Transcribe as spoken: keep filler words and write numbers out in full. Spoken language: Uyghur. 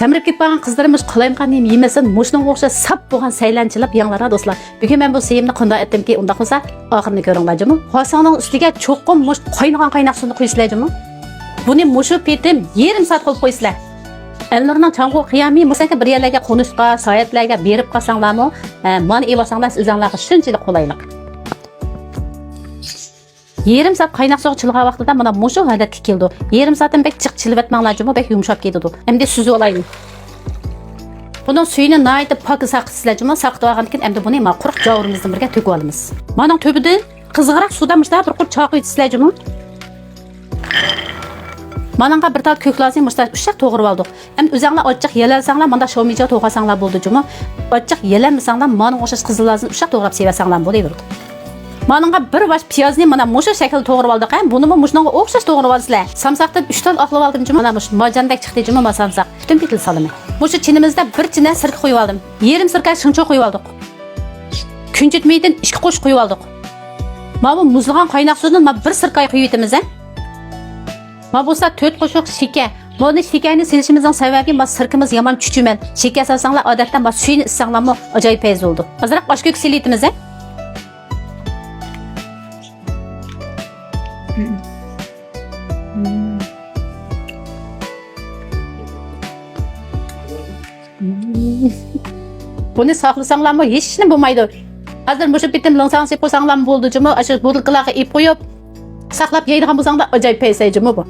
سەمرىپ كېتىپ قالغان قىزلىرىمىز قالايمىقان نېمە يېمىسۇن، مۇشۇنىڭغا ئوخشاش ساپ بولغان سەيلەنچىلەپ يەڭلار ھە دوستلار. بۈگۈن مەن بۇ سېيىمنى قانداق ئەتتىمكى، ئۇنداق بولسا ئاخىرىنى كۆرۈڭلار جۇمۇ. خاسىڭنىڭ ئۈستىگە چوقۇم مۇش قاينىغان قايناق سۇنى قۇيىسىلەر جۇمۇ. بۇنى مۇشۇ پېتىم يېرىم سائەت قىلىپ قويىسىلەر. ئەلنۇرنىڭ چاڭغۇ قىيامى مۇشۇ بىر يەرلەرگە قونۇشقا، ساياھەتلەرگە بېرىپ قالساڭلارمۇ، ئە، مانا ئېۋالساڭلار ئۆزۈڭلارغا شۇنچىلىك قولايلىق. يېرىم سائەت قايناق سۇغا چىلىغان ۋاقتىدا مانا مۇشۇ ھالەتكە كېلىدۇ. يېرىم سائەتتىن بەك جىق چىلىۋەتمەڭلار جۇمۇ، بەك يۇمشاپ كېتىدۇ. ئەمدى سۈزۈۋالايلى. بۇنىڭ سۈيىنى ناھايىتى پاكىز ساقىتىسىلەر جۇمۇ. ساقىتىۋالغاندىن كېيىن ئەمدى بۇنى ما قۇرۇق جاۋۇرىمىزدىن بىرگە تۆكۈۋالىمىز. مانىڭ تۈۋىدىن قىزغىراق سۇدا مۇشۇنداق بىر قۇر چاقىۋېتىسىلەر جۇمۇ. مانىڭغا بىر تال كۆك لازىنى مۇشۇنداق ئۇششاق توغرىۋالدۇق. ئەمدى ئۆزەڭلار ئاچچىق يېيەلەيسەڭلار، مانداق شاۋمىچا توغرىساڭلار بولدى جۇمۇ. ئاچچىق يېيەلمىسەڭلار، مانىڭغا ئوخشاش قىزىل لازىنى ئۇششاق توغراپ سېلىۋەتسەڭلار بولۇۋېرىدۇ. مانىڭغا بىر باش پىيازنى مانا مۇشۇ شەكىلدە توغرىۋالدۇق ھە، بۇنىمۇ مۇشۇنىڭغا ئوخشاش توغرىۋالىسىلەر. سامساقتىن ئۈچ تال ئاقلىۋالدىم جۇمۇ، مانا مۇشۇ مارجاندەك چىقتى جۇمۇ، ما سامساق. پۈتۈن پېتىل سالىمەن. مۇشۇ چىنىمىزدە بىر چىنە سىركە قۇيۇۋالدىم. يېرىم سىركە شىڭچۇ قۇيۇۋالدۇق. كۈنجۈت مېيىدىن ئىككى قوش قۇيۇۋالدۇق. ماۋۇ مۇزلىغان قايناق سۇدىن ما بىر سىركە قۇيۇۋېتىمىز ھە. ما بولسا تۆت قوشۇق شېكەر. بۇنى شېكەرنى سېلىشىمىزنىڭ سەۋەبى ما سىركىمىز يامان چۈچۈمەن. شېكەر سالساڭلار ئادەتتە ما سۈيىنى ئىچسەڭلارمۇ ئاجايىپ پەيز بولىدۇ. ئازراق ئاش كۆكى سېلىۋېتىمىز ھە. بۇنى ساقلىساڭلارمۇ ھېچنېمە بولمايدۇ. ھازىر مۇشۇ پېتىم لىڭساڭ سېلىپ قويساڭلارمۇ بولىدۇ جۇمۇ. ئاشۇ بوتۇلكىلارغا ئېلىپ قويۇپ، ساقلاپ يەيدىغان بولساڭلار ئاجايىپ پەيز جۇمۇ بۇ.